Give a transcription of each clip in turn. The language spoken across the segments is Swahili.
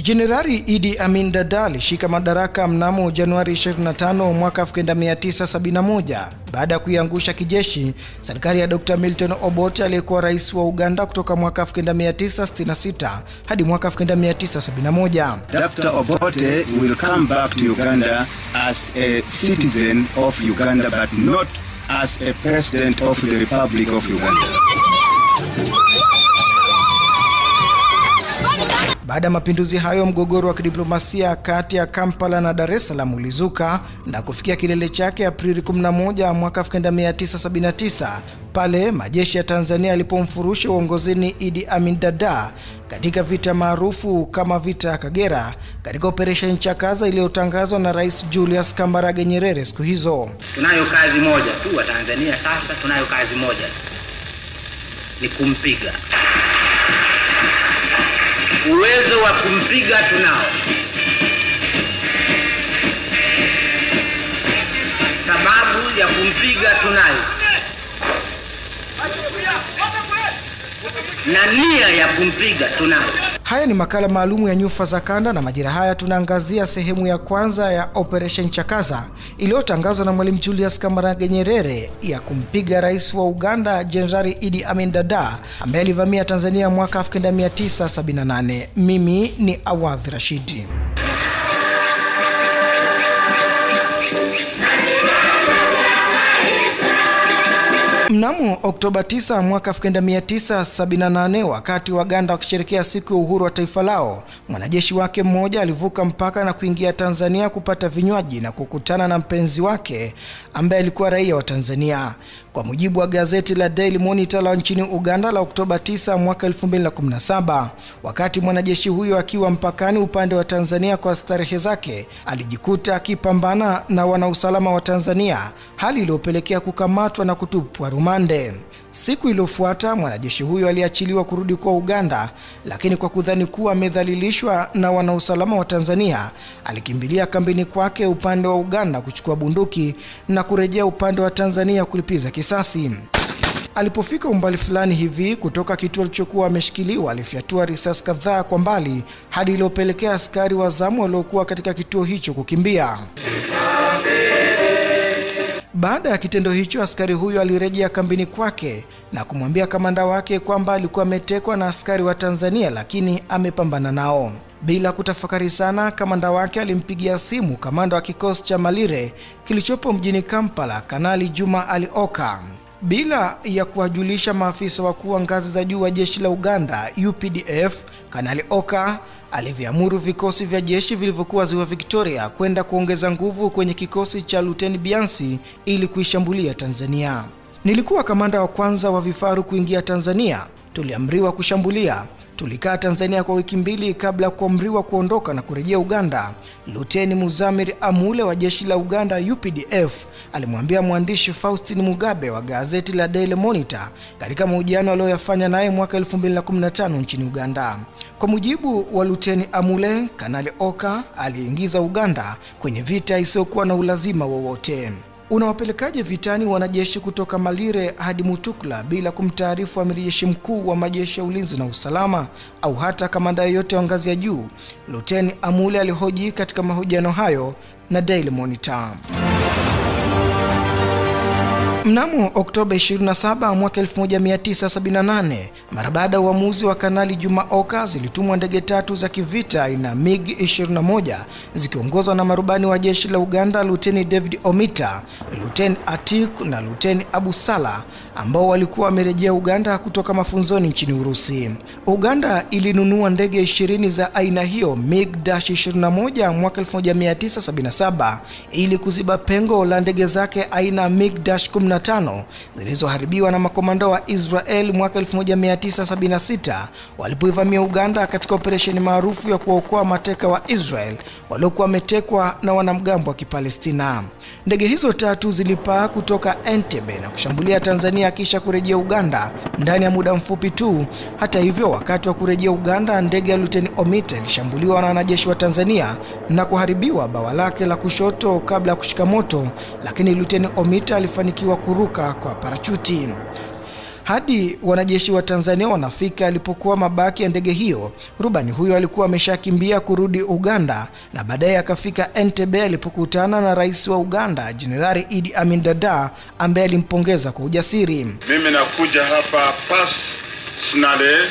Jenerali Idi Amin Dada alishika madaraka mnamo Januari 25 mwaka 1971 baada ya kuiangusha kijeshi serikali ya Dr. Milton Obote aliyekuwa rais wa Uganda kutoka mwaka 1966 hadi mwaka 1971. Dr. Obote will come back to Uganda as a citizen of Uganda but not as a president of the Republic of Uganda. Baada ya mapinduzi hayo, mgogoro wa kidiplomasia kati ya Kampala na Dar es Salaam ulizuka na kufikia kilele chake Aprili 11 mwaka 1979 pale majeshi ya Tanzania yalipomfurusha uongozini Idi Amin Dada katika vita maarufu kama vita ya Kagera, katika operation Chakaza iliyotangazwa na Rais Julius Kambarage Nyerere siku hizo. Tunayo kazi moja tu wa Tanzania sasa, tunayo kazi moja tu, ni kumpiga. Uwezo wa kumpiga tunao, sababu ya kumpiga tunayo, na nia ya kumpiga tunayo. Haya ni makala maalumu ya Nyufa za Kanda, na majira haya tunaangazia sehemu ya kwanza ya Operation Chakaza iliyotangazwa na Mwalimu Julius Kambarage Nyerere ya kumpiga rais wa Uganda Jenerali Idi Amin Dada ambaye alivamia Tanzania mwaka 1978. Mimi ni Awadh Rashidi. Mnamo Oktoba 9 mwaka 1978, wakati Waganda wakisherehekea siku ya uhuru wa taifa lao, mwanajeshi wake mmoja alivuka mpaka na kuingia Tanzania kupata vinywaji na kukutana na mpenzi wake ambaye alikuwa raia wa Tanzania. Kwa mujibu wa gazeti la Daily Monitor la nchini Uganda la Oktoba 9 mwaka 2017, wakati mwanajeshi huyo akiwa mpakani upande wa Tanzania kwa starehe zake, alijikuta akipambana na wanausalama wa Tanzania, hali iliyopelekea kukamatwa na kutupwa rumande. Siku iliyofuata mwanajeshi huyo aliachiliwa kurudi kwa Uganda, lakini kwa kudhani kuwa amedhalilishwa na wanausalama wa Tanzania, alikimbilia kambini kwake upande wa Uganda kuchukua bunduki na kurejea upande wa Tanzania kulipiza kisasi. Alipofika umbali fulani hivi kutoka kituo alichokuwa ameshikiliwa, alifyatua risasi kadhaa kwa mbali, hadi iliyopelekea askari wa zamu waliokuwa katika kituo hicho kukimbia. Baada ya kitendo hicho, askari huyo alirejea kambini kwake na kumwambia kamanda wake kwamba alikuwa ametekwa na askari wa Tanzania lakini amepambana nao. Bila kutafakari sana, kamanda wake alimpigia simu kamanda wa kikosi cha Malire kilichopo mjini Kampala, Kanali Juma Ali Oka. Bila ya kuwajulisha maafisa wakuu wa ngazi za juu wa jeshi la Uganda UPDF, Kanali Oka aliviamuru vikosi vya jeshi vilivyokuwa Ziwa Victoria kwenda kuongeza nguvu kwenye kikosi cha Luteni Biansi ili kuishambulia Tanzania. Nilikuwa kamanda wa kwanza wa vifaru kuingia Tanzania. Tuliamriwa kushambulia. Tulikaa Tanzania kwa wiki mbili kabla kuamriwa kuondoka na kurejea Uganda. Luteni Muzamir Amule wa jeshi la Uganda UPDF alimwambia mwandishi Faustin Mugabe wa gazeti la Daily Monitor katika mahojiano aliyoyafanya naye mwaka 2015 nchini Uganda. Kwa mujibu wa Luteni Amule, Kanali Oka aliingiza Uganda kwenye vita isiyokuwa na ulazima wowote. Unawapelekaje vitani wanajeshi kutoka Malire hadi Mutukla bila kumtaarifu amiri jeshi mkuu wa majeshi ya ulinzi na usalama au hata kamanda yeyote wa ngazi ya juu? Luteni Amule alihoji katika mahojiano hayo na Daily Monitor. Mnamo Oktoba 27 mwaka 1978, mara baada ya uamuzi wa Kanali Juma Oka, zilitumwa ndege tatu za kivita aina MiG-21 zikiongozwa na marubani wa jeshi la Uganda Luteni David Omita, Luteni Atik na Luteni Abu Sala ambao walikuwa wamerejea Uganda kutoka mafunzoni nchini Urusi. Uganda ilinunua ndege 20 za aina hiyo MiG-21 mwaka 1977 ili kuziba pengo la ndege zake aina MiG-15 zilizoharibiwa na makomando wa Israel mwaka 1976 walipoivamia Uganda katika operesheni maarufu ya kuokoa mateka wa Israel waliokuwa wametekwa na wanamgambo wa Kipalestina. Ndege hizo tatu zilipaa kutoka Entebbe na kushambulia Tanzania kisha kurejea Uganda ndani ya muda mfupi tu. Hata hivyo, wakati wa kurejea Uganda, ndege ya Luteni Omita ilishambuliwa na wanajeshi wa Tanzania na kuharibiwa bawa lake la kushoto kabla ya kushika moto, lakini Luteni Omita alifanikiwa kuruka kwa parachuti. Hadi wanajeshi wa Tanzania wanafika alipokuwa mabaki ya ndege hiyo, rubani huyo alikuwa ameshakimbia kurudi Uganda na baadaye akafika Entebbe alipokutana na rais wa Uganda Jenerali Idi Amin Dada ambaye alimpongeza kwa ujasiri. Mimi nakuja hapa personally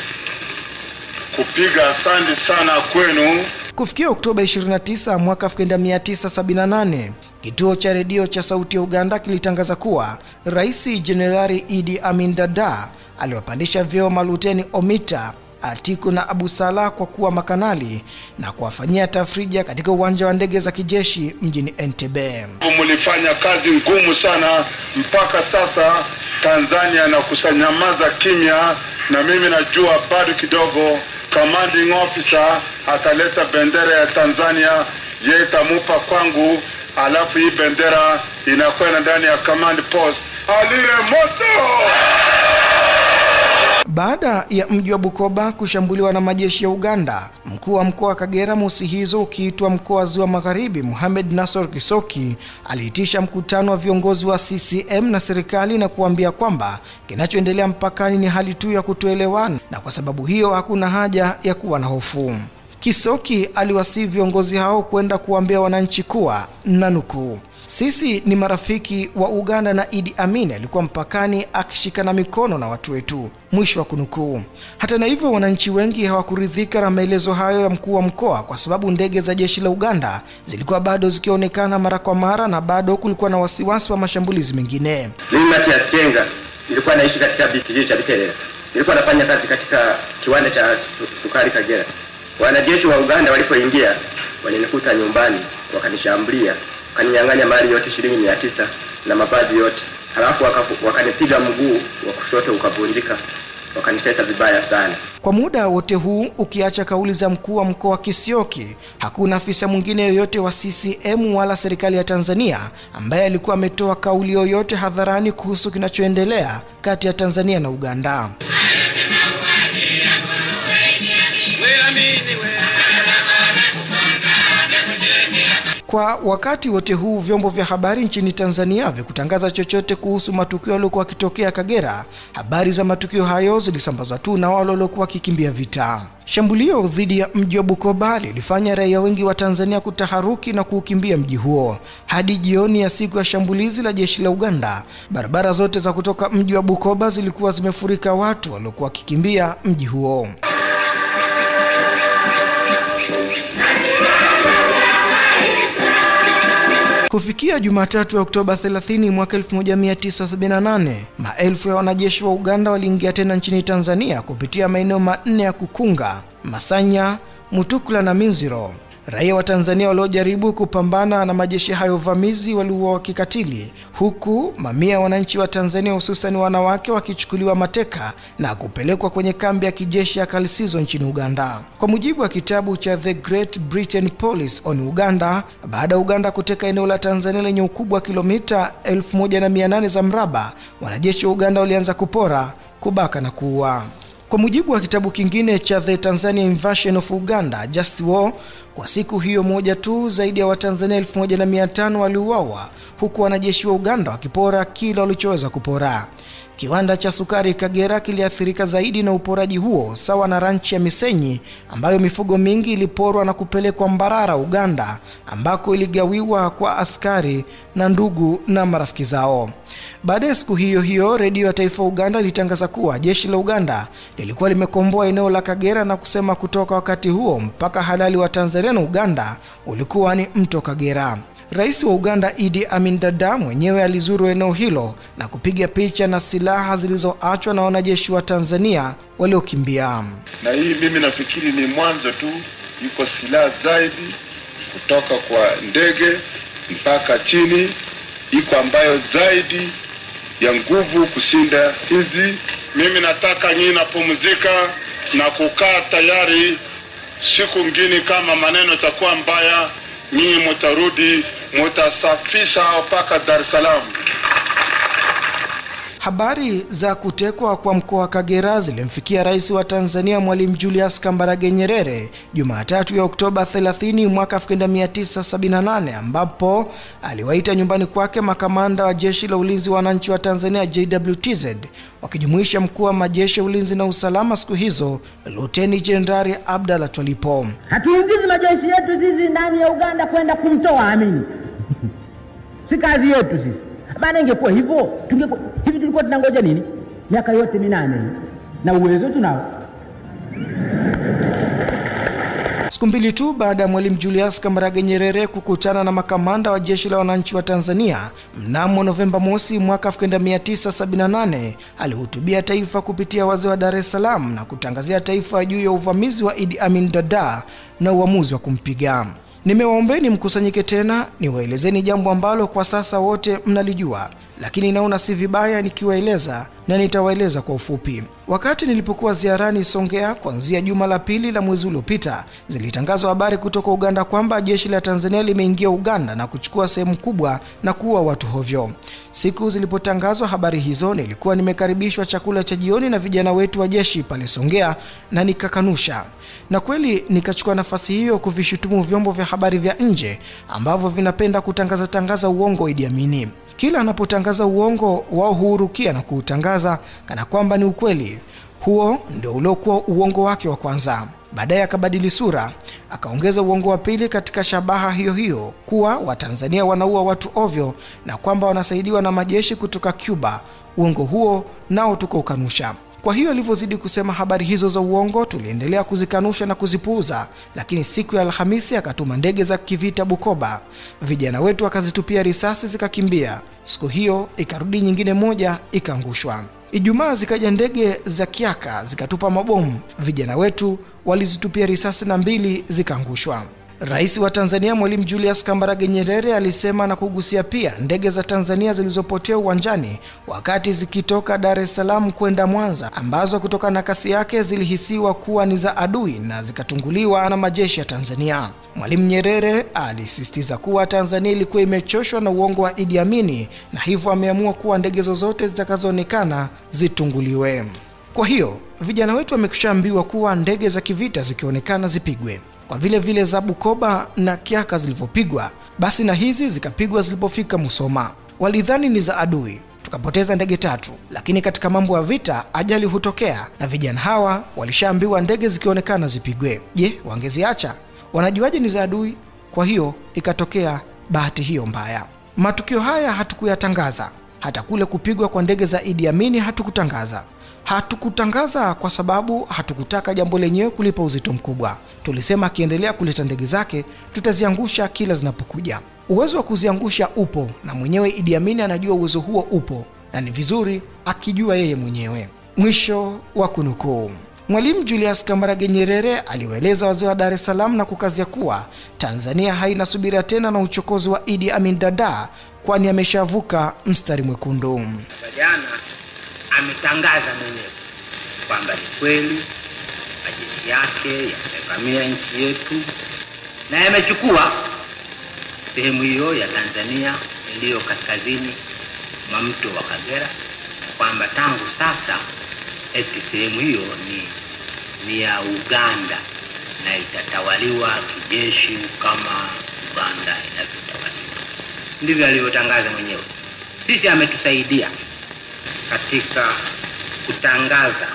kupiga asante sana kwenu. Kufikia Oktoba 29 mwaka 1978, kituo cha redio cha Sauti ya Uganda kilitangaza kuwa Rais Jenerali Idi Amin Dada aliwapandisha vyeo maluteni Omita, Atiku na Abu Salah kwa kuwa makanali na kuwafanyia tafrija katika uwanja wa ndege za kijeshi mjini Entebbe. Mlifanya kazi ngumu sana mpaka sasa Tanzania na kusanyamaza kimya, na mimi najua bado kidogo commanding officer ataleta bendera ya Tanzania, yeye tamupa kwangu, alafu hii bendera inakwenda ndani ya command post. Alire moto! Baada ya mji wa Bukoba kushambuliwa na majeshi ya Uganda, mkuu wa mkoa wa Kagera Musihizo ukiitwa mkoa wa Ziwa Magharibi Mohamed Nasor Kisoki aliitisha mkutano wa viongozi wa CCM na serikali na kuambia kwamba kinachoendelea mpakani ni hali tu ya kutoelewana na kwa sababu hiyo hakuna haja ya kuwa na hofu. Kisoki aliwasihi viongozi hao kwenda kuambia wananchi kuwa, na nukuu, "Sisi ni marafiki wa Uganda na Idi Amin alikuwa mpakani akishikana mikono na watu wetu," mwisho wa kunukuu. Hata na hivyo, wananchi wengi hawakuridhika na maelezo hayo ya mkuu wa mkoa kwa sababu ndege za jeshi la Uganda zilikuwa bado zikionekana mara kwa mara na bado kulikuwa na wasiwasi wa mashambulizi mengine. Mimi Matias Kenga nilikuwa naishi katika kijiji cha Biterera. Nilikuwa nafanya kazi katika kiwanda cha sukari Kagera. Wanajeshi wa Uganda walipoingia walinikuta nyumbani, wakanishambulia, wakaninyang'anya mali yote shilingi 900 na mavazi yote. Halafu wakanipiga mguu wa kushoto ukavunjika, wakanitesa vibaya sana. Kwa muda wote huu, ukiacha kauli za mkuu wa mkoa Kisioki, hakuna afisa mwingine yoyote wa CCM wala serikali ya Tanzania ambaye alikuwa ametoa kauli yoyote hadharani kuhusu kinachoendelea kati ya Tanzania na Uganda. Kwa wakati wote huu, vyombo vya habari nchini Tanzania havikutangaza chochote kuhusu matukio yaliyokuwa yakitokea Kagera. Habari za matukio hayo zilisambazwa tu na wale waliokuwa wakikimbia vita. Shambulio dhidi ya mji wa Bukoba lilifanya raia wengi wa Tanzania kutaharuki na kuukimbia mji huo. Hadi jioni ya siku ya shambulizi la jeshi la Uganda, barabara zote za kutoka mji wa Bukoba zilikuwa zimefurika watu waliokuwa wakikimbia mji huo. Kufikia Jumatatu ya Oktoba 30 mwaka 1978, maelfu ya wanajeshi wa Uganda waliingia tena nchini Tanzania kupitia maeneo manne ya Kukunga, Masanya, Mutukula na Minziro. Raia wa Tanzania waliojaribu kupambana na majeshi hayo vamizi waliuawa kikatili, huku mamia wananchi wa Tanzania hususan wanawake wakichukuliwa mateka na kupelekwa kwenye kambi ya kijeshi ya Kalisizo nchini Uganda. Kwa mujibu wa kitabu cha The Great Britain Police on Uganda, baada ya Uganda kuteka eneo la Tanzania lenye ukubwa wa kilomita 1800 za mraba, wanajeshi wa Uganda walianza kupora, kubaka na kuua. Kwa mujibu wa kitabu kingine cha The Tanzania Invasion of Uganda, Just War, kwa siku hiyo moja tu zaidi ya Watanzania 1500 waliuawa, huku wanajeshi wa Uganda wakipora kila walichoweza kupora. Kiwanda cha sukari Kagera kiliathirika zaidi na uporaji huo, sawa na ranchi ya Misenyi ambayo mifugo mingi iliporwa na kupelekwa Mbarara, Uganda, ambako iligawiwa kwa askari na ndugu na marafiki zao. Baada ya siku hiyo hiyo, redio ya taifa Uganda ilitangaza kuwa jeshi la Uganda lilikuwa limekomboa eneo la Kagera na kusema kutoka wakati huo mpaka halali wa Tanzania na Uganda ulikuwa ni mto Kagera. Rais wa Uganda Idi Amin Dada mwenyewe alizuru eneo hilo na kupiga picha na silaha zilizoachwa na wanajeshi wa Tanzania waliokimbia. Na hii mimi nafikiri ni mwanzo tu, iko silaha zaidi kutoka kwa ndege mpaka chini, iko ambayo zaidi ya nguvu kushinda hizi. Mimi nataka nyinyi napumzika na kukaa tayari, siku ngine kama maneno takuwa mbaya, nyinyi mtarudi, mtasafisha mpaka Dar es Salaam. Habari za kutekwa kwa mkoa wa Kagera zilimfikia Rais wa Tanzania Mwalimu Julius Kambarage Nyerere Jumatatu ya Oktoba 30 mwaka 1978, ambapo aliwaita nyumbani kwake makamanda wa Jeshi la Ulinzi wa Wananchi wa Tanzania JWTZ, wakijumuisha mkuu wa majeshi ya ulinzi na usalama siku hizo Luteni Jenerali Abdalla Twalipo. Hatuingizi majeshi yetu sisi ndani ya Uganda kwenda kumtoa Amini. Si kazi yetu sisi. Maana ingekuwa hivyo, tungekuwa hivi, tulikuwa tunangoja nini? Miaka yote 8 na uwezo tunao. Siku mbili tu baada ya Mwalimu Julius Kambarage Nyerere kukutana na makamanda wa Jeshi la Wananchi wa Tanzania mnamo Novemba mosi mwaka 1978, alihutubia taifa kupitia wazee wa Dar es Salaam na kutangazia taifa juu ya uvamizi wa Idi Amin Dada na uamuzi wa kumpiga. Nimewaombeni mkusanyike tena niwaelezeni jambo ambalo kwa sasa wote mnalijua, lakini naona si vibaya nikiwaeleza na nitawaeleza kwa ufupi. Wakati nilipokuwa ziarani Songea kuanzia juma la pili la mwezi uliopita, zilitangazwa habari kutoka Uganda kwamba jeshi la Tanzania limeingia Uganda na kuchukua sehemu kubwa na kuua watu hovyo. Siku zilipotangazwa habari hizo, nilikuwa nimekaribishwa chakula cha jioni na vijana wetu wa jeshi pale Songea na nikakanusha. Na kweli nikachukua nafasi hiyo kuvishutumu vyombo vya habari vya nje ambavyo vinapenda kutangaza tangaza uongo Idi Amini. Kila anapotangaza uongo wao huurukia na kuutangaza kana kwamba ni ukweli. Huo ndio uliokuwa uongo wake wa kwanza. Baadaye akabadili sura, akaongeza uongo wa pili katika shabaha hiyo hiyo, kuwa Watanzania wanaua watu ovyo na kwamba wanasaidiwa na majeshi kutoka Cuba. Uongo huo nao tukaukanusha. Kwa hiyo alivyozidi kusema habari hizo za uongo, tuliendelea kuzikanusha na kuzipuuza. Lakini siku ya Alhamisi akatuma ndege za kivita Bukoba. Vijana wetu wakazitupia risasi zikakimbia. Siku hiyo ikarudi nyingine moja ikaangushwa. Ijumaa zikaja ndege za Kiaka zikatupa mabomu. Vijana wetu walizitupia risasi na 2 zikaangushwa. Rais wa Tanzania Mwalimu Julius Kambarage Nyerere alisema na kugusia pia ndege za Tanzania zilizopotea uwanjani wakati zikitoka Dar es Salaam kwenda Mwanza, ambazo kutokana na kasi yake zilihisiwa kuwa ni za adui na zikatunguliwa na majeshi ya Tanzania. Mwalimu Nyerere alisisitiza kuwa Tanzania ilikuwa imechoshwa na uongo wa Idi Amini na hivyo ameamua kuwa ndege zozote zitakazoonekana zitunguliwe. Kwa hiyo vijana wetu wamekushaambiwa kuwa ndege za kivita zikionekana zipigwe. Kwa vile vile za Bukoba na Kiaka zilivyopigwa, basi na hizi zikapigwa zilipofika Musoma. Walidhani ni za adui, tukapoteza ndege 3. Lakini katika mambo ya vita ajali hutokea, na vijana hawa walishaambiwa ndege zikionekana zipigwe. Je, wangeziacha? Wanajuaje ni za adui? Kwa hiyo ikatokea bahati hiyo mbaya. Matukio haya hatukuyatangaza. Hata kule kupigwa kwa ndege za Idi Amini hatukutangaza. Hatukutangaza kwa sababu hatukutaka jambo lenyewe kulipa uzito mkubwa. Tulisema akiendelea kuleta ndege zake tutaziangusha kila zinapokuja. Uwezo wa kuziangusha upo, na mwenyewe Idi Amin anajua uwezo huo upo, na ni vizuri akijua yeye mwenyewe. Mwisho wa kunukuu. Mwalimu Julius Kambarage Nyerere aliwaeleza wazee wa Dar es Salaam na kukazia kuwa Tanzania haina subira tena na uchokozi wa Idi Amin Dada, kwani ameshavuka mstari mwekundu. Jana ametangaza mwenyewe kwamba ni kweli majeshi yake yamevamia nchi yetu na yamechukua sehemu hiyo ya Tanzania iliyo kaskazini mwa mto wa Kagera, kwamba tangu sasa eti sehemu hiyo ni ya Uganda na itatawaliwa kijeshi kama Uganda inavyotawaliwa. Ndivyo alivyotangaza mwenyewe. Sisi ametusaidia katika kutangaza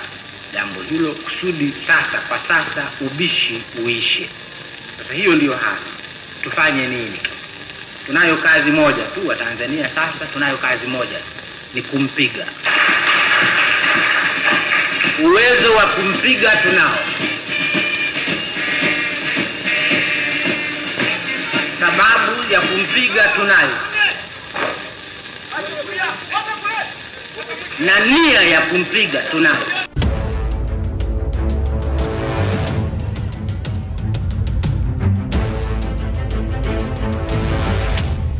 jambo hilo kusudi sasa kwa sasa ubishi uishe. Sasa hiyo ndiyo hali. Tufanye nini? Tunayo kazi moja tu wa Tanzania sasa, tunayo kazi moja, ni kumpiga. Uwezo wa kumpiga tunao. Sababu ya kumpiga tunayo. Na nia ya kumpiga tunayo.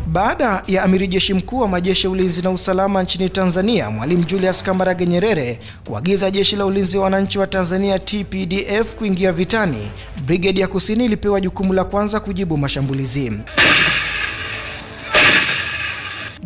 Baada ya Amiri Jeshi Mkuu wa Majeshi ya Ulinzi na Usalama nchini Tanzania, Mwalimu Julius Kambarage Nyerere kuagiza Jeshi la Ulinzi wa Wananchi wa Tanzania TPDF kuingia vitani, Brigedi ya Kusini ilipewa jukumu la kwanza kujibu mashambulizi.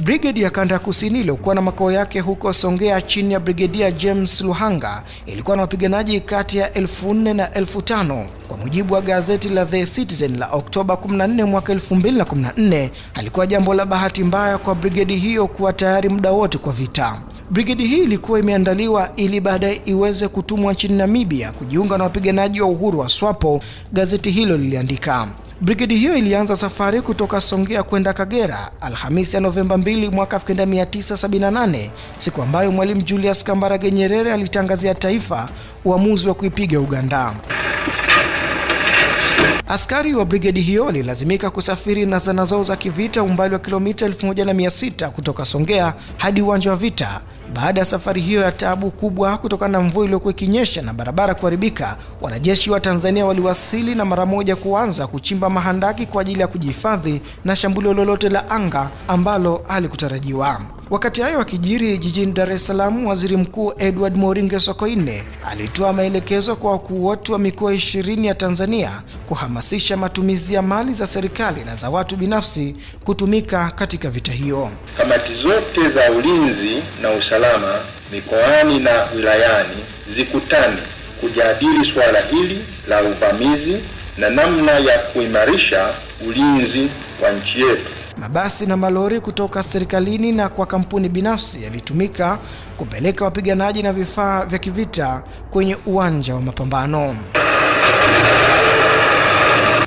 Brigedi ya kanda ya kusini iliyokuwa na makao yake huko Songea chini ya Brigedia James Luhanga ilikuwa na wapiganaji kati ya 4,000 na 5,000. Kwa mujibu wa gazeti la The Citizen la Oktoba 14 mwaka 2014, halikuwa jambo la bahati mbaya kwa brigedi hiyo kuwa tayari muda wote kwa vita. Brigedi hii ilikuwa imeandaliwa ili baadaye iweze kutumwa nchini Namibia kujiunga na wapiganaji wa uhuru wa SWAPO, gazeti hilo liliandika. Brigedi hiyo ilianza safari kutoka Songea kwenda Kagera Alhamisi ya Novemba 2 mwaka 1978, siku ambayo Mwalimu Julius Kambarage Nyerere alitangazia taifa uamuzi wa kuipiga Uganda. Askari wa brigedi hiyo walilazimika kusafiri na zana zao za kivita umbali wa kilomita 1600 kutoka Songea hadi uwanja wa vita. Baada ya safari hiyo ya taabu kubwa kutokana na mvua iliyokuwa ikinyesha na barabara kuharibika, wanajeshi wa Tanzania waliwasili na mara moja kuanza kuchimba mahandaki kwa ajili ya kujihifadhi na shambulio lolote la anga ambalo halikutarajiwa. Wakati hayo akijiri jijini Dar es Salaam, Waziri Mkuu Edward Moringe Sokoine alitoa maelekezo kwa wakuu wote wa mikoa 20 ya Tanzania kuhamasisha matumizi ya mali za serikali na za watu binafsi kutumika katika vita hiyo. Kamati zote za ulinzi na usalama mikoani na wilayani zikutane kujadili swala hili la uvamizi na namna ya kuimarisha ulinzi wa nchi yetu. Mabasi na malori kutoka serikalini na kwa kampuni binafsi yalitumika kupeleka wapiganaji na vifaa vya kivita kwenye uwanja wa mapambano.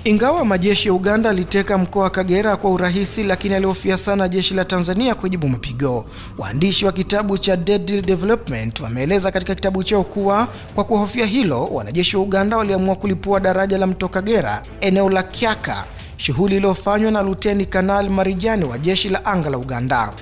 Ingawa majeshi ya Uganda yaliteka mkoa wa Kagera kwa urahisi, lakini alihofia sana jeshi la Tanzania kujibu mapigo. Waandishi wa kitabu cha Deadly Development wameeleza katika kitabu chao kuwa kwa kuhofia hilo, wanajeshi wa Uganda waliamua kulipua daraja la mto Kagera eneo la Kyaka, shughuli iliyofanywa na Luteni Kanali Marijani wa jeshi la anga la Uganda.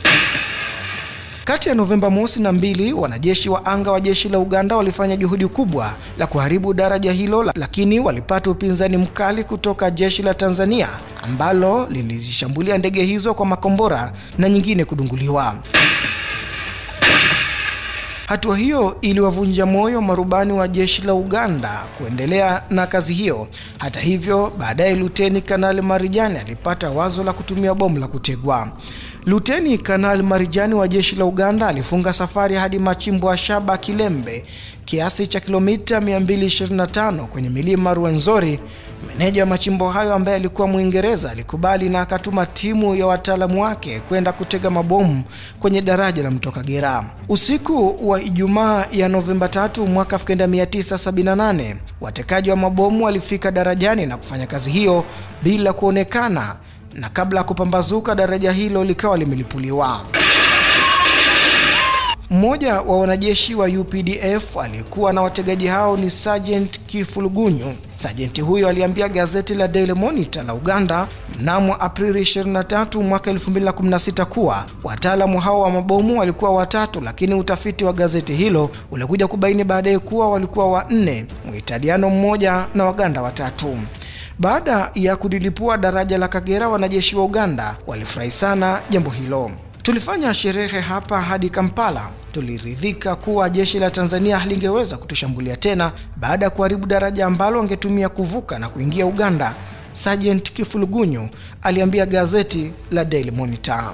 Kati ya Novemba 1 na 2, wanajeshi wa anga wa jeshi la Uganda walifanya juhudi kubwa la kuharibu daraja hilo, lakini walipata upinzani mkali kutoka jeshi la Tanzania ambalo lilizishambulia ndege hizo kwa makombora na nyingine kudunguliwa. Hatua hiyo iliwavunja moyo marubani wa jeshi la Uganda kuendelea na kazi hiyo. Hata hivyo, baadaye Luteni Kanali Marijani alipata wazo la kutumia bomu la kutegwa. Luteni Kanali Marijani wa jeshi la Uganda alifunga safari hadi machimbo ya shaba Kilembe, kiasi cha kilomita 225 kwenye milima Ruwenzori. Meneja wa machimbo hayo ambaye alikuwa Mwingereza alikubali na akatuma timu ya wataalamu wake kwenda kutega mabomu kwenye daraja la mto Kagera. Usiku wa Ijumaa ya Novemba 3 mwaka 1978, watekaji wa mabomu walifika darajani na kufanya kazi hiyo bila kuonekana, na kabla kupambazuka daraja hilo likawa limelipuliwa. Mmoja wa wanajeshi wa UPDF alikuwa na wategaji hao ni Sergeant Kifulugunyu. Sergeant huyo aliambia gazeti la Daily Monitor la Uganda mnamo Aprili 23 mwaka 2016 kuwa wataalamu hao wa mabomu walikuwa watatu, lakini utafiti wa gazeti hilo ulikuja kubaini baadaye kuwa walikuwa wanne, Muitaliano mmoja na Waganda watatu. Baada ya kulilipua daraja la Kagera, wanajeshi wa Uganda walifurahi sana jambo hilo. Tulifanya sherehe hapa hadi Kampala. Tuliridhika kuwa jeshi la Tanzania halingeweza kutushambulia tena baada ya kuharibu daraja ambalo wangetumia kuvuka na kuingia Uganda, Sergeant Kifulugunyu aliambia gazeti la Daily Monitor.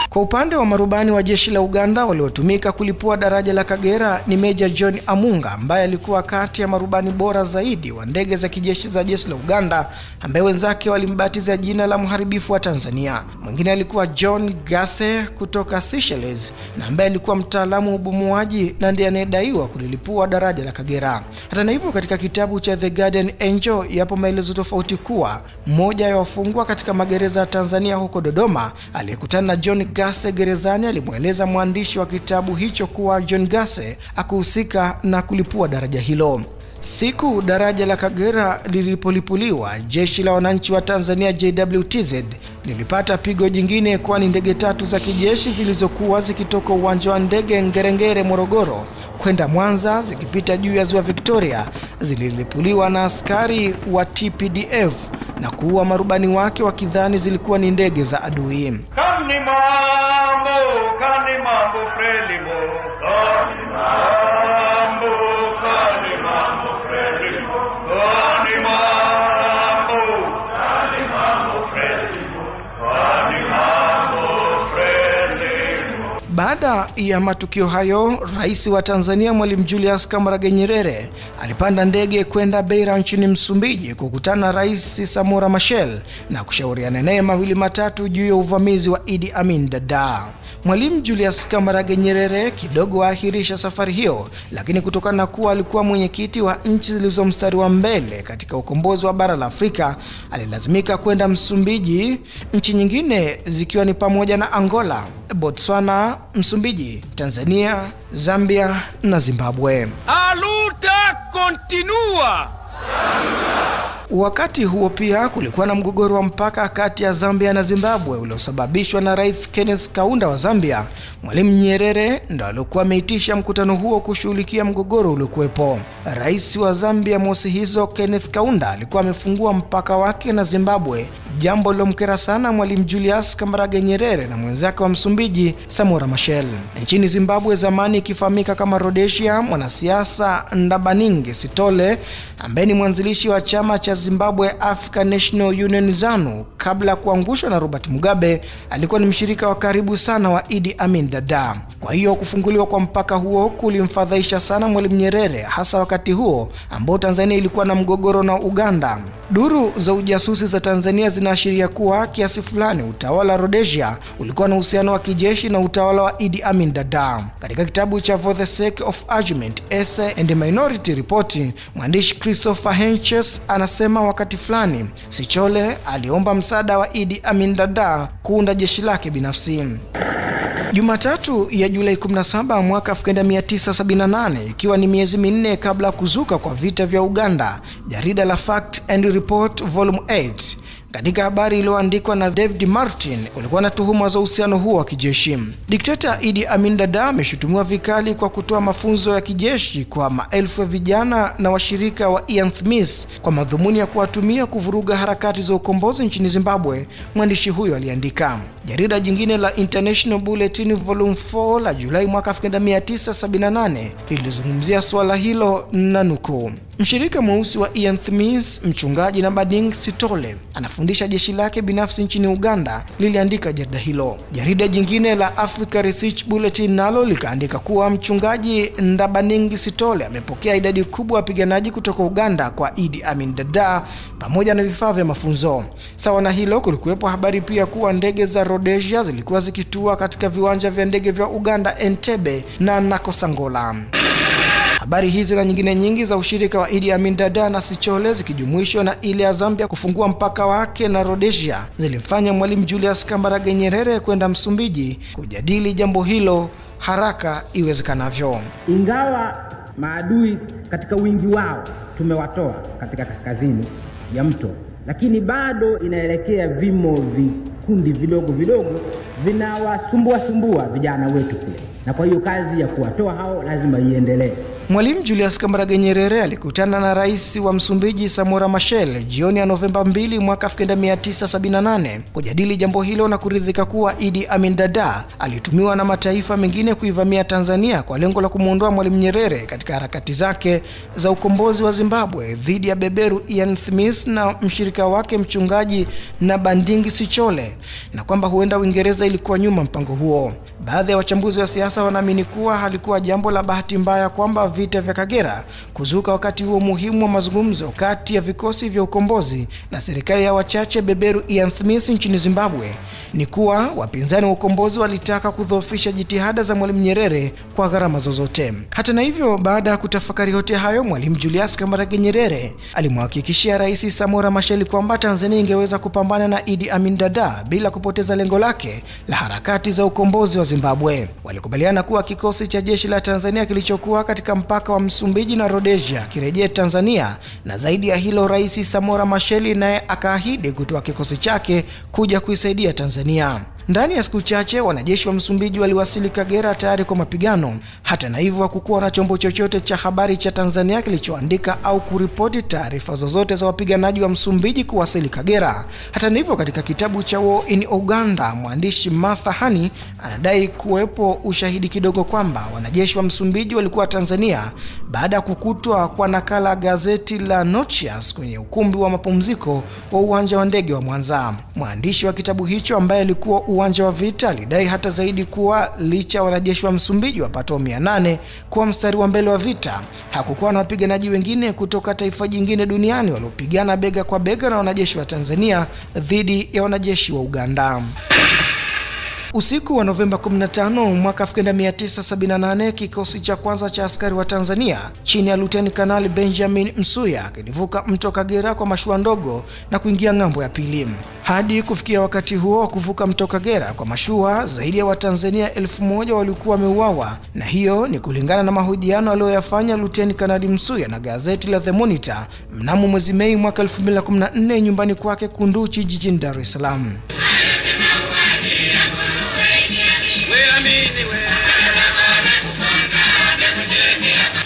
Kwa upande wa marubani wa jeshi la Uganda waliotumika kulipua daraja la Kagera ni Major John Amunga, ambaye alikuwa kati ya marubani bora zaidi wa ndege za kijeshi za jeshi la Uganda, ambaye wenzake walimbatiza jina la mharibifu wa Tanzania. Mwingine alikuwa John Gase kutoka Seychelles, na ambaye alikuwa mtaalamu wa ubomoaji na ndiye anayedaiwa kulilipua daraja la Kagera. Hata hivyo, katika kitabu cha The Guardian Angel yapo maelezo tofauti kuwa mmoja ya wafungwa katika magereza ya Tanzania huko Dodoma aliyekutana na John Gase gerezani alimweleza mwandishi wa kitabu hicho kuwa John Gase hakuhusika na kulipua daraja hilo. Siku daraja la Kagera lilipolipuliwa, jeshi la wananchi wa Tanzania JWTZ lilipata pigo jingine, kwani ndege tatu za kijeshi zilizokuwa zikitoka uwanja wa ndege Ngerengere Morogoro kwenda Mwanza zikipita juu ya ziwa Victoria zililipuliwa na askari wa TPDF na kuua marubani wake wakidhani zilikuwa ni ndege za adui. Kani mambo frelimo, kani mambo, kani mambo frelimo, kani mambo, kani mambo frelimo, kani mambo. Baada ya matukio hayo, Rais wa Tanzania Mwalimu Julius Kambarage Nyerere alipanda ndege kwenda Beira nchini Msumbiji kukutana na Rais Samora Machel na kushauriana naye mawili matatu juu ya uvamizi wa Idi Amin Dada. Mwalimu Julius Kambarage Nyerere kidogo aahirisha safari hiyo, lakini kutokana na kuwa alikuwa mwenyekiti wa nchi zilizo mstari wa mbele katika ukombozi wa bara la Afrika, alilazimika kwenda Msumbiji, nchi nyingine zikiwa ni pamoja na Angola, Botswana, Msumbiji, Tanzania, Zambia na Zimbabwe. A luta continua. Wakati huo pia kulikuwa na mgogoro wa mpaka kati ya Zambia na Zimbabwe uliosababishwa na Rais Kenneth Kaunda wa Zambia. Mwalimu Nyerere ndo alikuwa ameitisha mkutano huo kushughulikia mgogoro uliokuwepo. Rais wa Zambia mosi hizo Kenneth Kaunda alikuwa amefungua mpaka wake na Zimbabwe, jambo lilomkera sana Mwalimu Julius Kambarage Nyerere na mwenzake wa Msumbiji Samora Machel. Nchini Zimbabwe, zamani ikifahamika kama Rhodesia, mwanasiasa Ndabaningi Sithole ambaye ni mwanzilishi wa chama cha Zimbabwe African National Union ZANU kabla kuangushwa na Robert Mugabe, alikuwa ni mshirika wa karibu sana wa Idi Amin Dada. Kwa hiyo kufunguliwa kwa mpaka huo kulimfadhaisha sana Mwalimu Nyerere, hasa wakati huo ambao Tanzania ilikuwa na mgogoro na Uganda. Duru za ujasusi za Tanzania zinaashiria kuwa kiasi fulani utawala wa Rhodesia ulikuwa na uhusiano wa kijeshi na utawala wa Idi Amin Dada. Katika kitabu cha For the Sake of Argument, Essay and Minority Report, mwandishi Christopher Henches anasema wakati fulani Sithole aliomba msaada wa Idi Amin Dada kuunda jeshi lake binafsi. Jumatatu ya Julai 17 mwaka 1978, ikiwa ni miezi minne kabla kuzuka kwa vita vya Uganda, jarida la Fact and Report Volume 8, katika habari iliyoandikwa na David Martin, kulikuwa na tuhuma za uhusiano huo wa kijeshi. Dikteta Idi Amin Dada ameshutumiwa vikali kwa kutoa mafunzo ya kijeshi kwa maelfu ya vijana na washirika wa Ian Smith kwa madhumuni ya kuwatumia kuvuruga harakati za ukombozi nchini Zimbabwe, mwandishi huyo aliandika. Jarida jingine la International Bulletin Volume 4 la Julai mwaka 1978 lilizungumzia swala hilo na nukuu: mshirika mweusi wa Ian Smith, mchungaji Ndabaningi Sithole, anafundisha jeshi lake binafsi nchini Uganda, liliandika jarida hilo. Jarida jingine la Africa Research Bulletin nalo likaandika kuwa mchungaji Ndabaningi Sithole amepokea idadi kubwa ya wapiganaji kutoka Uganda kwa Idi Amin Dada pamoja na vifaa vya mafunzo. Sawa na hilo, kulikuwepo habari pia kuwa ndege za Rhodesia zilikuwa zikitua katika viwanja vya ndege vya Uganda Entebbe na Nakosangola. Habari hizi na nyingine nyingi za ushirika wa Idi Amin Dada na Sithole zikijumuishwa na ile ya Zambia kufungua mpaka wake na Rhodesia zilimfanya Mwalimu Julius Kambarage Nyerere kwenda Msumbiji kujadili jambo hilo haraka iwezekanavyo. Ingawa maadui katika wingi wao tumewatoa katika kaskazini ya mto, lakini bado inaelekea vimo vikundi vidogo vidogo vinawasumbua sumbua vijana wetu kule, na kwa hiyo kazi ya kuwatoa hao lazima iendelee. Mwalimu Julius Kambarage Nyerere alikutana na Rais wa Msumbiji Samora Machel jioni ya Novemba 2 mwaka 1978 kujadili jambo hilo na kuridhika kuwa Idi Amin Dada alitumiwa na mataifa mengine kuivamia Tanzania kwa lengo la kumuondoa Mwalimu Nyerere katika harakati zake za ukombozi wa Zimbabwe dhidi ya beberu Ian Smith na mshirika wake mchungaji Ndabaningi Sithole, na kwamba huenda Uingereza ilikuwa nyuma mpango huo. Baadhi ya wachambuzi wa siasa wanaamini kuwa halikuwa jambo la bahati mbaya kwamba vita vya Kagera kuzuka wakati huo muhimu wa mazungumzo kati ya vikosi vya ukombozi na serikali ya wachache beberu Ian Smith nchini Zimbabwe ni kuwa wapinzani wa ukombozi walitaka kudhoofisha jitihada za Mwalimu Nyerere kwa gharama zozote. Hata na hivyo, baada ya kutafakari yote hayo, Mwalimu Julius Kambarage Nyerere alimhakikishia Rais Samora Machel kwamba Tanzania ingeweza kupambana na Idi Amin Dada bila kupoteza lengo lake la harakati za ukombozi wa Zimbabwe. Walikubaliana kuwa kikosi cha jeshi la Tanzania kilichokuwa katika mpaka wa Msumbiji na Rhodesia kirejee Tanzania, na zaidi ya hilo, Rais Samora Machel naye akaahidi kutoa kikosi chake kuja kuisaidia Tanzania. Ndani ya siku chache wanajeshi wa Msumbiji waliwasili Kagera tayari kwa mapigano. Hata na hivyo, hakukuwa na chombo chochote cha habari cha Tanzania kilichoandika au kuripoti taarifa zozote za wapiganaji wa Msumbiji kuwasili Kagera. Hata hivyo, katika kitabu cha War in Uganda, mwandishi Martha Hani anadai kuwepo ushahidi kidogo kwamba wanajeshi wa Msumbiji walikuwa Tanzania baada ya kukutwa kwa nakala gazeti la Notias kwenye ukumbi wa mapumziko wa uwanja wa ndege wa Mwanza. Mwandishi wa kitabu hicho ambaye alikuwa uwanja wa vita alidai hata zaidi kuwa licha wanajeshi wa Msumbiji wapatao 800 kuwa mstari wa mbele wa vita, hakukuwa na wapiganaji wengine kutoka taifa jingine duniani waliopigana bega kwa bega na wanajeshi wa Tanzania dhidi ya wanajeshi wa Uganda. Usiku wa Novemba 15 mwaka 1978, kikosi cha kwanza cha askari wa Tanzania chini ya Luteni Kanali Benjamin Msuya kilivuka mto Kagera kwa mashua ndogo na kuingia ng'ambo ya pili. Hadi kufikia wakati huo kuvuka mto Kagera kwa mashua, zaidi ya Watanzania 1000 walikuwa wameuawa, na hiyo ni kulingana na mahojiano aliyoyafanya Luteni Kanali Msuya na gazeti la The Monitor mnamo mwezi Mei mwaka 2014 nyumbani kwake Kunduchi jijini Dar es Salaam.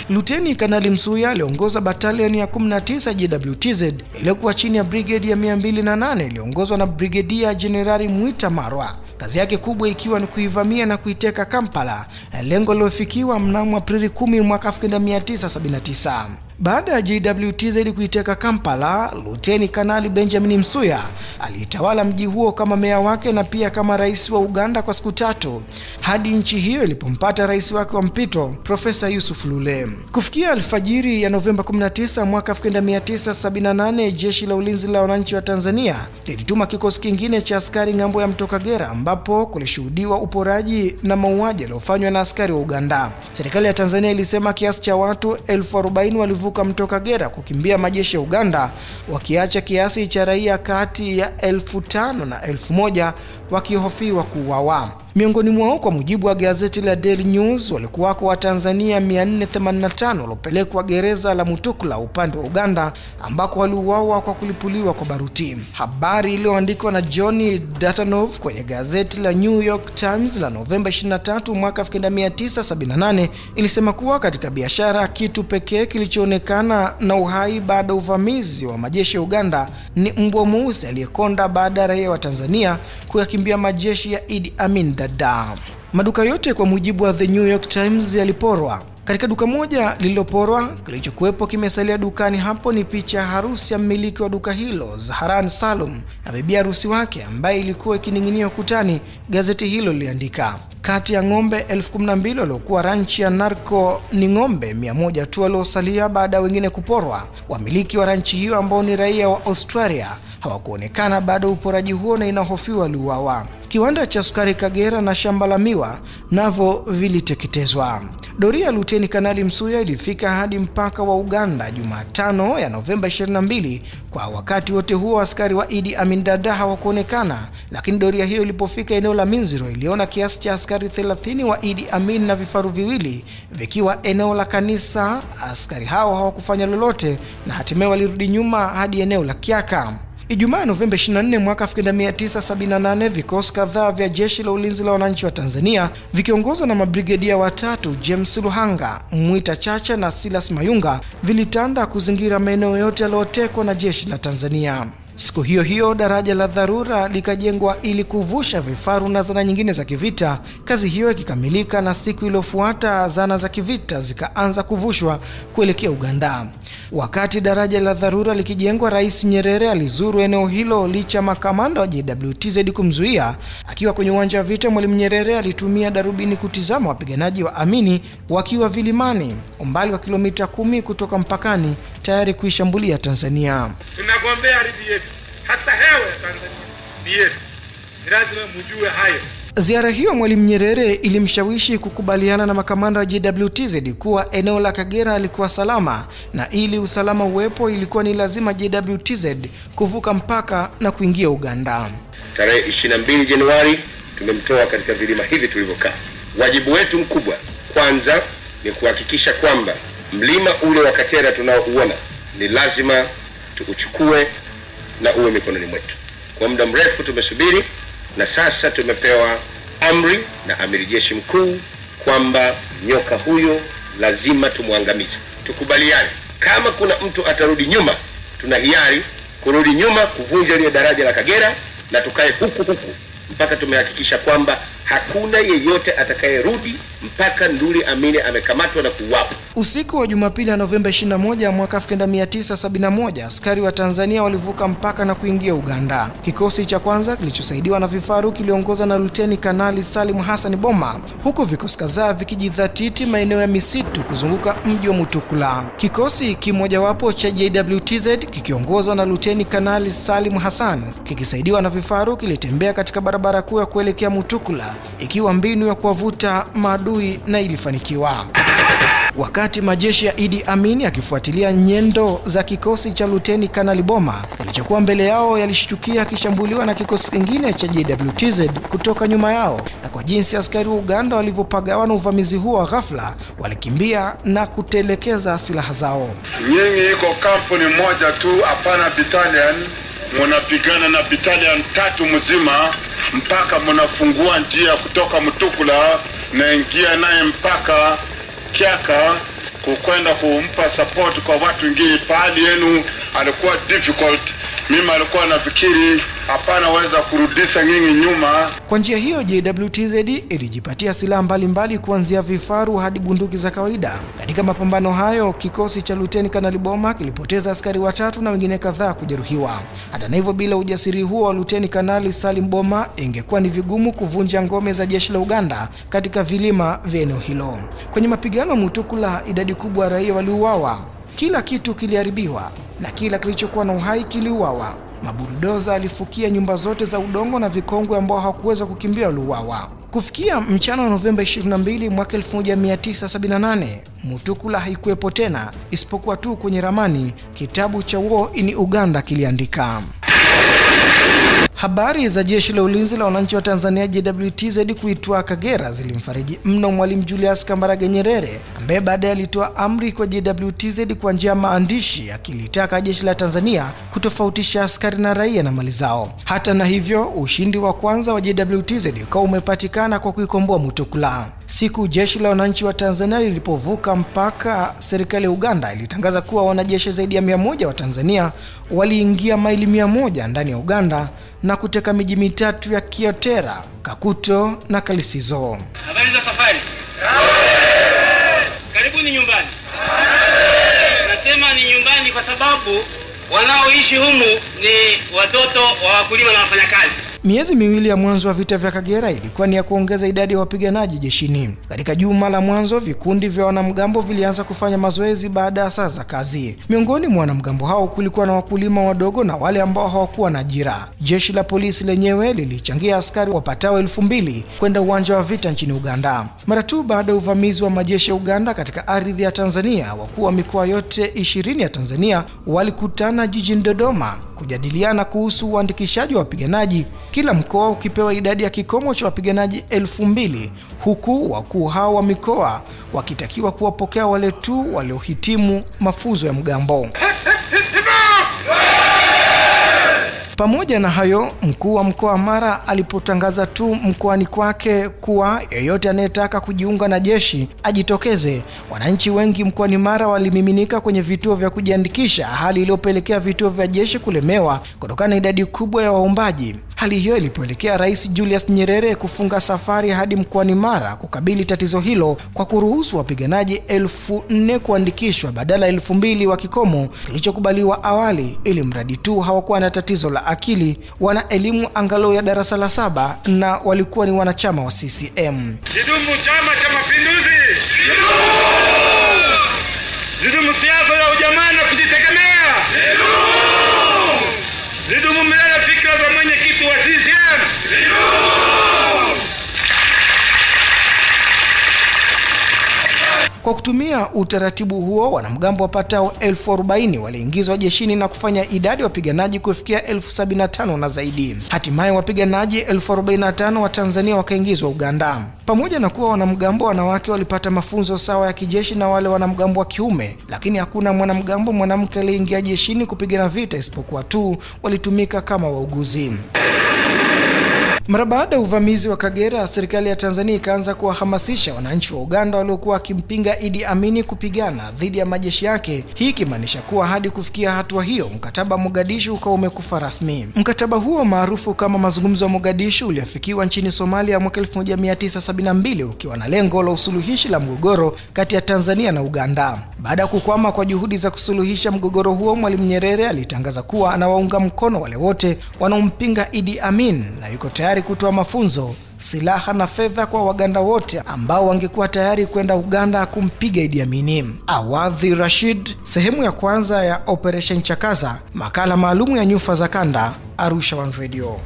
Luteni Kanali Msuya aliongoza batalioni ya 19 JWTZ iliyokuwa chini ya brigade ya 208 iliyoongozwa na Brigedia Jenerali Mwita Marwa. Kazi yake kubwa ikiwa ni kuivamia na kuiteka Kampala, lengo lilofikiwa mnamo Aprili 10 mwaka 1979. Baada ya JWTZ kuiteka Kampala, Luteni Kanali Benjamin Msuya alitawala mji huo kama meya wake na pia kama rais wa Uganda kwa siku 3 hadi nchi hiyo ilipompata rais wake wa mpito Profesa Yusuf Lule. Kufikia alfajiri ya Novemba 19 mwaka 1978, jeshi la ulinzi la wananchi wa Tanzania lilituma kikosi kingine cha askari ng'ambo ya mto Kagera, ambapo kulishuhudiwa uporaji na mauaji yaliyofanywa na askari wa Uganda. Serikali ya Tanzania ilisema kiasi cha watu 40,000 walivuka mto Kagera kukimbia majeshi ya Uganda, wakiacha kiasi cha raia kati ya 5,000 na 1,000 wakihofiwa kuuawa. Miongoni mwao, kwa mujibu wa gazeti la Daily News, walikuwako wa Tanzania 485 waliopelekwa gereza la Mutukula upande wa Uganda, ambako waliuawa kwa kulipuliwa kwa baruti. Habari iliyoandikwa na Johnny Datanov kwenye gazeti la New York Times la Novemba 23 mwaka 1978 ilisema kuwa katika biashara, kitu pekee kilichoonekana na uhai baada uvamizi wa majeshi ya Uganda ni mbwa mweusi aliyekonda baada ya raia wa Tanzania kuyakimbia majeshi ya Idi Amin Dada. Maduka yote kwa mujibu wa The New York Times yaliporwa. Katika duka moja lililoporwa, kilichokuwepo kimesalia dukani hapo ni picha ya harusi ya mmiliki wa duka hilo, Zaharan Salum, na bibi harusi wake ambaye ilikuwa ikining'inia ukutani, gazeti hilo liliandika. Kati ya ng'ombe 12,000 waliokuwa ranchi ya Narco ni ng'ombe 100 tu waliosalia baada wengine kuporwa. Wamiliki wa ranchi hiyo ambao ni raia wa Australia hawakuonekana baada uporaji huo na inahofiwa waliuawa. Kiwanda cha sukari Kagera na shamba la miwa navyo viliteketezwa. Doria Luteni Kanali Msuya ilifika hadi mpaka wa Uganda Jumatano ya Novemba 22. Kwa wakati wote huo askari wa Idi Amin Dada hawakuonekana, lakini doria hiyo ilipofika eneo la Minziro iliona kiasi cha askari 30 wa Idi Amin na vifaru viwili vikiwa eneo la kanisa. Askari hao hawakufanya lolote na hatimaye walirudi nyuma hadi eneo la Kiaka. Ijumaa Novemba 24 mwaka 1978, vikosi kadhaa vya jeshi la ulinzi la wananchi wa Tanzania vikiongozwa na mabrigedia watatu James Luhanga, Mwita Chacha na Silas Mayunga vilitanda kuzingira maeneo yote yaliyotekwa na jeshi la Tanzania. Siku hiyo hiyo daraja la dharura likajengwa ili kuvusha vifaru na zana nyingine za kivita. Kazi hiyo ikikamilika na siku iliyofuata zana za kivita zikaanza kuvushwa kuelekea Uganda. Wakati daraja la dharura likijengwa, Rais Nyerere alizuru eneo hilo licha makamanda wa JWTZ kumzuia. Akiwa kwenye uwanja wa vita, Mwalimu Nyerere alitumia darubini kutizama wapiganaji wa Amini wakiwa vilimani, umbali wa kilomita 10 kutoka mpakani, tayari kuishambulia Tanzania. Tunagombea ardhi yetu, hata hewa ya Tanzania ni yetu. Ni lazima mjue hayo. Ziara hiyo Mwalimu Nyerere ilimshawishi kukubaliana na makamanda wa JWTZ kuwa eneo la Kagera alikuwa salama, na ili usalama uwepo ilikuwa ni lazima JWTZ kuvuka mpaka na kuingia Uganda. Tarehe 22 Januari tumemtoa katika vilima hivi tulivyokaa. Wajibu wetu mkubwa kwanza ni kuhakikisha kwamba mlima ule wa Katera tunaouona ni lazima tuuchukue na uwe mikononi mwetu. Kwa muda mrefu tumesubiri, na sasa tumepewa amri na amiri jeshi mkuu kwamba nyoka huyo lazima tumuangamize. Tukubaliane, kama kuna mtu atarudi nyuma, tuna hiari kurudi nyuma kuvunja ile daraja la Kagera na tukae huku huku mpaka tumehakikisha kwamba Hakuna yeyote atakayerudi mpaka Nduli Amini amekamatwa na kuuawa. Usiku wa Jumapili ya Novemba 21 mwaka 1971, askari wa Tanzania walivuka mpaka na kuingia Uganda. Kikosi cha kwanza kilichosaidiwa na vifaru kiliongozwa na Luteni Kanali Salim Hassan Boma, huku vikosi kadhaa vikijidhatiti maeneo ya misitu kuzunguka mji wa Mutukula. Kikosi kimojawapo cha JWTZ kikiongozwa na Luteni Kanali Salim Hassan kikisaidiwa na vifaru kilitembea katika barabara kuu ya kuelekea Mutukula, ikiwa mbinu ya kuwavuta maadui, na ilifanikiwa. Wakati majeshi ya Idi Amin yakifuatilia nyendo za kikosi cha Luteni Kanali Boma kilichokuwa mbele yao, yalishtukia kishambuliwa na kikosi kingine cha JWTZ kutoka nyuma yao, na kwa jinsi askari wa Uganda walivyopagawa na uvamizi huo wa ghafla, walikimbia na kutelekeza silaha zao. Nyinyi iko kampuni moja tu, hapana battalion, munapigana na battalion tatu mzima mpaka munafungua njia kutoka Mutukula na ingia naye mpaka Kiaka kukwenda kumpa support kwa watu wengine. Pahali yenu alikuwa difficult, mimi alikuwa nafikiri hapana weza kurudisha nyinyi nyuma. Kwa njia hiyo JWTZ ilijipatia silaha mbalimbali kuanzia vifaru hadi bunduki za kawaida. Katika mapambano hayo kikosi cha Luteni Kanali Boma kilipoteza askari watatu na wengine kadhaa kujeruhiwa. Hata hivyo, bila ujasiri huo wa Luteni Kanali Salim Boma ingekuwa ni vigumu kuvunja ngome za jeshi la Uganda katika vilima vya eneo hilo. Kwenye mapigano Mutukula, idadi kubwa ya raia waliuawa. Kila kitu kiliharibiwa na kila kilichokuwa na uhai kiliuawa. Mabulldoza alifukia nyumba zote za udongo na vikongwe ambao hawakuweza kukimbia waliuawa. Kufikia mchana wa Novemba 22 mwaka 1978, Mutukula haikuwepo tena isipokuwa tu kwenye ramani. Kitabu cha War in Uganda kiliandika. Habari za jeshi la ulinzi la wananchi wa Tanzania JWTZ kuitwa Kagera zilimfariji mno Mwalimu Julius Kambarage Nyerere, ambaye baadaye alitoa amri kwa JWTZ kwa njia ya maandishi akilitaka jeshi la Tanzania kutofautisha askari na raia na mali zao. Hata na hivyo, ushindi wa kwanza wa JWTZ ukawa umepatikana kwa kuikomboa Mutukula. Siku jeshi la wananchi wa Tanzania lilipovuka mpaka, serikali ya Uganda ilitangaza kuwa wanajeshi zaidi ya 100 wa Tanzania waliingia maili 100 ndani ya Uganda na kuteka miji mitatu ya Kyotera, Kakuto na Kalisizo. Habari za safari. Karibuni nyumbani. Nasema ni nyumbani kwa sababu wanaoishi humu ni watoto wa wakulima na wafanyakazi. Miezi miwili ya mwanzo wa vita vya Kagera ilikuwa ni ya kuongeza idadi ya wapiganaji jeshini. Katika juma la mwanzo, vikundi vya wanamgambo vilianza kufanya mazoezi baada ya saa za kazi. Miongoni mwa wanamgambo hao kulikuwa na wakulima wadogo na wale ambao hawakuwa na ajira. Jeshi la polisi lenyewe lilichangia askari wapatao 2000 kwenda uwanja wa vita nchini Uganda. Mara tu baada ya uvamizi wa majeshi ya Uganda katika ardhi ya Tanzania, wakuu wa mikoa yote 20 ya Tanzania walikutana jijini Dodoma kujadiliana kuhusu uandikishaji wa wapiganaji, kila mkoa ukipewa idadi ya kikomo cha wapiganaji 2000, huku wakuu hao wa mikoa wakitakiwa kuwapokea wale tu waliohitimu mafunzo ya mgambo. Pamoja na hayo, mkuu wa mkoa Mara alipotangaza tu mkoani kwake kuwa yeyote anayetaka kujiunga na jeshi ajitokeze, wananchi wengi mkoani Mara walimiminika kwenye vituo vya kujiandikisha, hali iliyopelekea vituo vya jeshi kulemewa kutokana na idadi kubwa ya waombaji. Hali hiyo ilipelekea Rais Julius Nyerere kufunga safari hadi mkoani Mara kukabili tatizo hilo kwa kuruhusu wapiganaji 4000 kuandikishwa badala 2000 wa kikomo kilichokubaliwa awali, ili mradi tu hawakuwa na tatizo la akili, wana elimu angalau ya darasa la 7 na walikuwa ni wanachama wa CCM. Zidumu Chama cha Mapinduzi! Zidumu siasa ya ujamaa na kujitegemea! Zidumu milele fikra za mwenyekiti wa CCM! Kwa kutumia utaratibu huo, wanamgambo wapatao 40,000 waliingizwa jeshini na kufanya idadi ya wapiganaji kufikia 75,000 na zaidi. Hatimaye wapiganaji 45,000 wa Tanzania wakaingizwa Uganda. Pamoja na kuwa wanamgambo wanawake walipata mafunzo sawa ya kijeshi na wale wanamgambo wa kiume, lakini hakuna mwanamgambo mwanamke aliyeingia jeshini kupigana vita isipokuwa tu walitumika kama wauguzi. Mara baada ya uvamizi wa Kagera, serikali ya Tanzania ikaanza kuwahamasisha wananchi wa Uganda waliokuwa wakimpinga Idi Amini kupigana dhidi ya majeshi yake. Hii ikimaanisha kuwa hadi kufikia hatua hiyo mkataba Mogadishu ukawa umekufa rasmi. Mkataba huo maarufu kama mazungumzo ya Mogadishu uliafikiwa nchini Somalia mwaka 1972 ukiwa na lengo la usuluhishi la mgogoro kati ya Tanzania na Uganda. Baada ya kukwama kwa juhudi za kusuluhisha mgogoro huo, Mwalimu Nyerere alitangaza kuwa anawaunga mkono wale wote wanaompinga Idi Amin na yuko tayari kutoa mafunzo, silaha na fedha kwa Waganda wote ambao wangekuwa tayari kwenda Uganda kumpiga Idi Amin. Awadhi Rashid, sehemu ya kwanza ya Operation Chakaza, makala maalumu ya Nyufa za Kanda, Arusha One Radio.